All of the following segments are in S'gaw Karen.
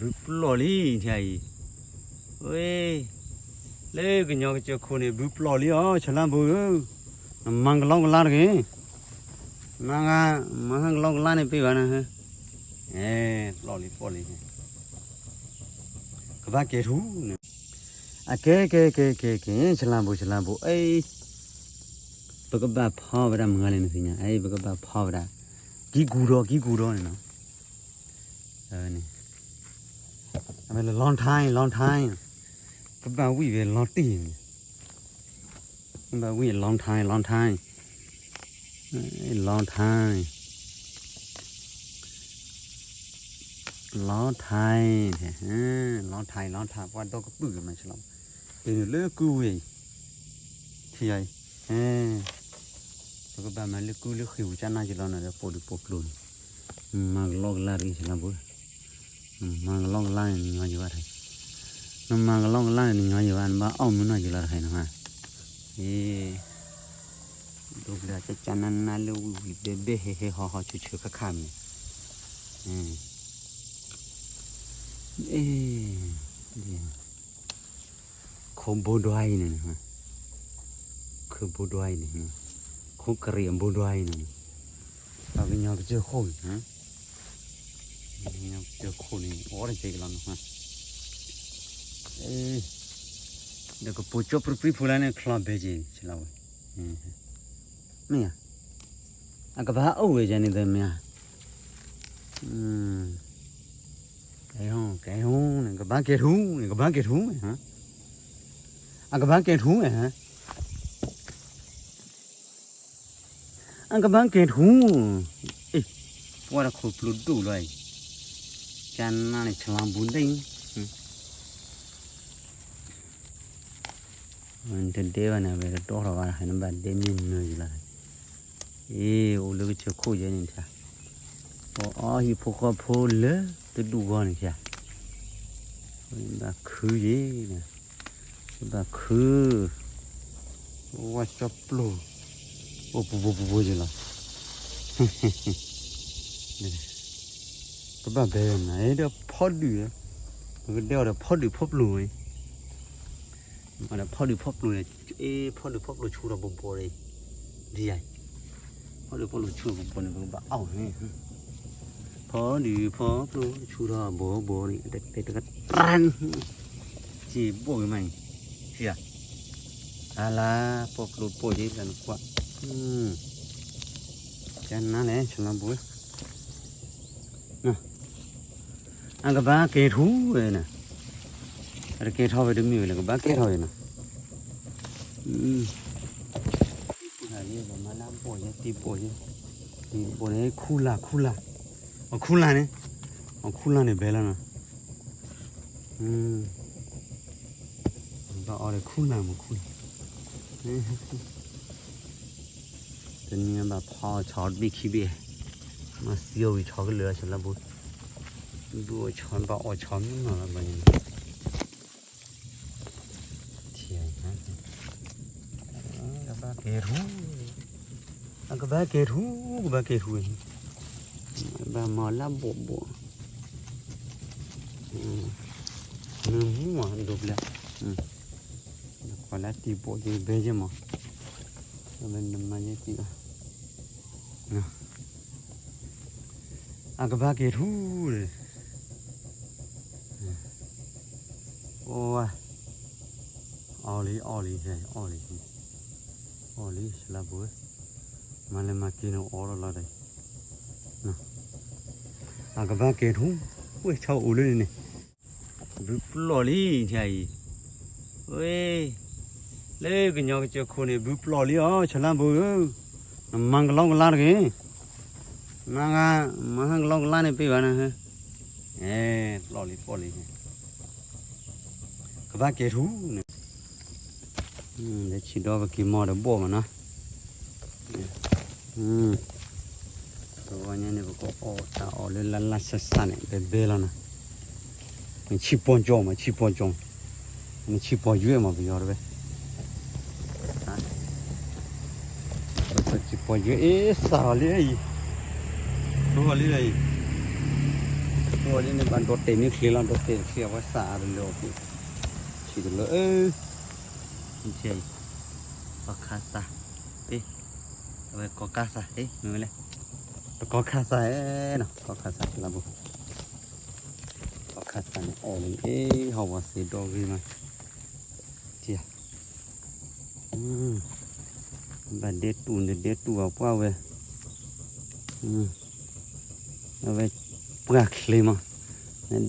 ဘုပျီၢ်လံ ထံအံၤ, ဝဲ, လၢကညီကစၢၢ်ခိၣ်န့ၣ် ဘုပျီၢ်လံအီၤ ဆလါဘိဧၢ, နမၤကလီကလါတဂ့ၤ, နဂၤ, မၤဟါကလီကလါန့ၣ်ပ့ၢ်ဘၣ်နဟၢ, အဲ, ပျီၢ်လံပျီၢ်လံ, ကဘၣ်ကဲၤထူန့ၣ်, အကဲကဲကဲကဲကဲ ဆလါဘိ ဆလါဘိ အဲ, ပကဘၣ်ဖီဝဲဒၣ်မုၢ်ဂၤလဲၣ်နသ့ၣ်ညါ, အဲ ပကဘၣ်ဖီဝဲဒၣ်, ကံကူဒီး ကံကူဒီးန့ၣ်နီၤ န့ၣ်, အဝဲလၢ long time long time, ပဘၣ်ဝံၣ်ဝဲ long time, ပဘၣ်ဝံၣ် long time long time, long time, long time, long time long time, ပှၤဒီကပုၢ်ကမၤဆလီၤ, အ့ၣ်လၢကုဝံၤအံၤ, ထံအံၤ, ပကဘၣ်မၤလၢကုလၢဃ့ၢ်ပူၤကနၣ်ကလီနီၤ လၢပိာ်ဒုးပိာ်ကျိၤန့ၣ်, မၤကလီကလါတဂ့ၤ ဆလါဘိ နမၤကလီကလါန့ၣ် နညီယံၤဘၣ်တခါ, နမၤကလီကလါန့ၣ် နညီယံၤဘၣ် နဘၣ်အီၣ်မုၢ်နီၢ်ယံၤလီၤတခါနီၤ, အ့, ဒိကလၢကကနၣ်နၢ်လၢဝံၣ်ဝံၣ်ဘဲဘဲဟဲဟဲဟီဟီဆၢဆၢခါခါမ့ၢ်, အ့, ခိၣ်ဘိဒွါအံၤန့ၣ်, ခိၣ်ဘိဒွါအံၤန့ၣ်, ခိၣ်ကရံၣ်အဘိဒွါအံၤန့ၣ်, ပှၤကညီကစၢၢ်ခိၣ်န့ၣ်, ကညီကစၢၢ်ခိၣ်န့ၣ် အိၣ်တကဲကလီနီၤ, အ့, ဒီးကပိာ်ကၠီပြံပြံဖိလၢန့ၣ် ချီဘဲက့ၤ ဆလါဝဲ, မ့ၢ်ဧါ, အကဘၣ်အိၣ်ဝဲယၤန့ၣ်သ့မ့ၢ်ဧါ, ကဲ, ကဲ, နကဘၣ်ကဲၤထူန့ၣ် ကဘၣ်ကဲၤထူမ့ၢ်, အကဘၣ်ကဲၤထူမ့ၢ်, အကဘၣ်ကဲၤထူ, အ့, ပှၤတခိၣ်ပျိၤဒိၣ်လီၤအံၤ, ကနၣ်န့ၣ် ဆလါဘိဒၣ်အံၤ တဒဲဘၣ်န့ၣ် အဝဲတတီထီၣ်ဘၣ် နဘၣ်ဒဲမ့ၢ်နၢၤယံၤလီၤ, အ့, အိၣ်လၢကစၢၢ်ခိၣ်ယဲန့ၣ်ထံ, ပအီဟံၣ်ဖိဃီဖိလၢတဒူၣ်ဂီၢ်န့ၣ်ထံ, ဘၣ်ခုယဲ, ဘၣ်ခု, ဝါကၠီပျိၤ, အိၣ်ပူၤပူၤပူၤပူၤယံၤလီၤ, ကဘၣ်ဘဲနၤ ဒီးဖီဒုၣ်, ပကဒဲအီၤဒီးဖီဒုၣ်ဖီပျိၤ, အီၤဒီးဖီဒုၣ်ဖီပျိၤန့ၣ်, အ့, ဖီဒုၣ်ဖီပျိၤဆူၣ်ထီၣ်ဘိဘိန့ၣ်, ဒ်ယၤ, ဖီဒုၣ်ဖီပျိၤဆူၣ်ထီၣ်ဘိဘိန့ၣ် ပကဘၣ်အီၣ်န့ၣ်, ဖီဒုၣ်ဖီပျိၤဆူၣ်ထီၣ်ဘိဘိန့ၣ် တကတရၢ်န့ၣ်, စံးဘိၣ်ဂ့ၤမးအံၤ, စံးဧါ, အလါ, ပိာ်ပျိၤပိာ်ယဲလၢနကွၢ်, ကနၣ်လဲၣ် ဆလါဘိ အကဘၣ်ကဲၤထူဝဲန့ၣ်, အတကဲထီၣ်ဝဲတမ့ၢ်ဝဲလၢကဘၣ်ကဲထီၣ်ဝဲန့ၣ်, လၢပမၤလၢဘိၣ်ယဲ တံၤဘိၣ်ယဲ, တံၤဘိၣ်န့ၣ် ခူလာ် ခူလာ်, အခူလာ်န့ၣ်, အခူလာ်န့ၣ်ဘဲလီၤနီၤ, ဘၣ်အီၣ်ဒီးခူလာ်မ့ၢ်ခူလာ် တနံၤဘၣ်ဖီအီၣ်ဆီတဘ့ၣ်ခံဘ့ၣ်, မၤသံအီၣ်ဝံၤဆီကလၢာ်ဆလါဘိ, ဒူၣ်အီၣ်ဆီဘၣ်အီၣ်ဆီမ့ၢ်နီၤလီၤဘၣ်န့ၣ်, ကဘၣ်ကဲၤထူ, အကဘၣ်ကဲၤထူ, ကဘၣ်ကဲၤထူ, ဘၣ်မၤလၢဘိၣ်ဘိၣ်, နမူအဒိပျဲ, နကွၢ်လၢတံၤဘိၣ်ယဲဘဲယဲမး, နမၤယဲတံၤဘၣ်, အကဘၣ်ကဲၤထူ, အိၣ်ဝဲ, အီၣ်လံ အီၣ်လံ အီၣ်လံ, အီၣ်လံ ဆလါဘိ, မၤလၢမၤက့ၤန့ၣ်အီၣ်လီၤလီၤဒီး, အကဘၣ်ကဲၤထူ, ဝဲဆီအိၣ်လၢန့ၣ်န့ၣ်, ဘုပျီၢ်လံ ထံအံၤ, ဝဲ, လၢကညီကစၢၢ်ခိၣ်န့ၣ် ဘုပျီၢ်လံအီၤ ဆလါဘိဧၢ, နမၤကလီကလါတဂ့ၤ, နဂၤ, မၤဟါကလီကလါန့ၣ်ပ့ၢ်ဘၣ်နဟၢ, အဲ, ပျီၢ်လံပျီၢ်လံ, ကဘၣ်ကဲၤထူန့ၣ်, လၢဆံးဒီးပက့ၤမီၢ်ဒီးဘိၣ်မးနီၤ, တဂီၤညါန့ၣ် ပကအီၣ်တၢ်အီၣ်လၢလၢ်လၢ်ဆးဆးန့ၣ် ဘဲဘဲလီၤနီၤ, နဆံးပီၤကၠီမး ဆံးပီၤကၠီ, နဆံးပီၤယွဲၢ်မး ပယီၤတဝဲ, ဆံးပီၤယွဲၢ် အ့ စးထီၣ်လံအံၤ, ဒိၣ်ထီၣ်လံအံၤ, ဝဲဒ်န့ၣ် ဘၣ်ဒီးတဲာ်န့ၢ်ချ့လီၤ, ဒီးတဲာ်ချ့အဝဲစးအါတလၢအီၤက့ၤ, ဆံးတလၢ, အၢ, ကီခါစး, အ့, အဝဲကီခါစး, အ့, မ့ၢ်ဝဲလဲၣ်, တကီခါစးနီၤ, ကီခါစးလၢဘိ, ကီခါစးန့ၣ်အီၣ်လံ, အ့, ဟီၣ်ဝဲစ့ဒီဂ့ၤမး, ဘၣ်ဒဲတူၢ်န့ၣ် ဒဲတူၢ်အပှၢ်ဝဲ, အဝဲပှၢ်ချ့မး,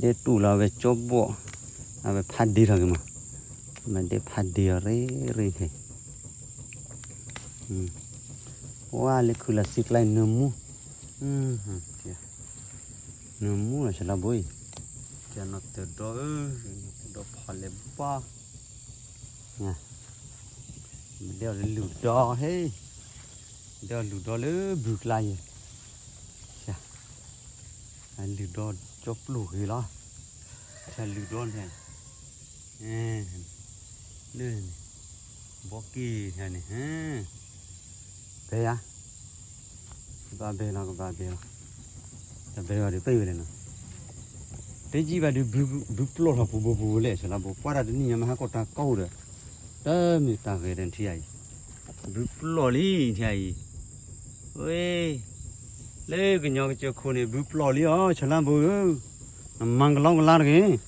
ဒဲတူၢ်လီၤအဝဲကၠီဘီၣ်, အဝဲဖးဒ့ထီၣ်က့ၤမး, မ့ၢ်ဒဲဖးဒ့အီၤရ့ရ့န့ၣ်, ပှၢ်လၢခုလးစံကျါနၢမူ, နၢမူလီၤ ဆလါဘိအံၤ, ကဲနီၢ်တဒီဧၢ, နီၢ်တဒီဖီလဲၣ်ဘၣ် ဒဲအီၤလၢလုၢ်ဒီဟ့ၣ်, ဒဲအီၤလုၢ်ဒီလၢဘုကျါယဲၢ်, လုၢ်ဒီကၠီပျိၢ်ဂ့ၤလီၤ, လုၢ်ဒီန့ၣ်, လၢန့ၣ်, ဘီက့ၤန့ၣ်, ဘဲယါ ကဘၣ်ဘဲလီၤ ကဘၣ်ဘဲလီၤ, တဘဲဘၣ်ဒီးပ့ၢ်ဝဲလဲၣ်နီၤ, တယံာ်ဘၣ်ဒီး ဘုပျီၢ်ထီၣ်ပူၤဘိပူၤဘိလဲၣ် ဆလါဘိ ကွၢ်တၢ်တနံၣ်ညါမ့ၢ်ဟးကီၢ်တၢ်ကီၢ်အိၣ်ဒီး, တမ့ၢ်တၢ်ဂဲၤဒီးထံအံၤ, ဘုပျီၢ်လံထံအံၤ, ဝဲ, လၢကညီကစၢၢ်ခိၣ်န့ၣ် ဘုပျီၢ်လံအီၤ ဆလါဘိဧၢ, နမၤကလီကလါတဂ့ၤ,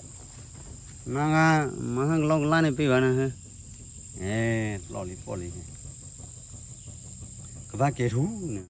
မၤဂၤ, မၤဟါကလီကလါန့ၣ်ပ့ၢ်ဘၣ်နၤ, အဲ, ပျီၢ်လံပျီၢ်လံ, ကဘၣ်ကဲၤထူၣ်န့ၣ်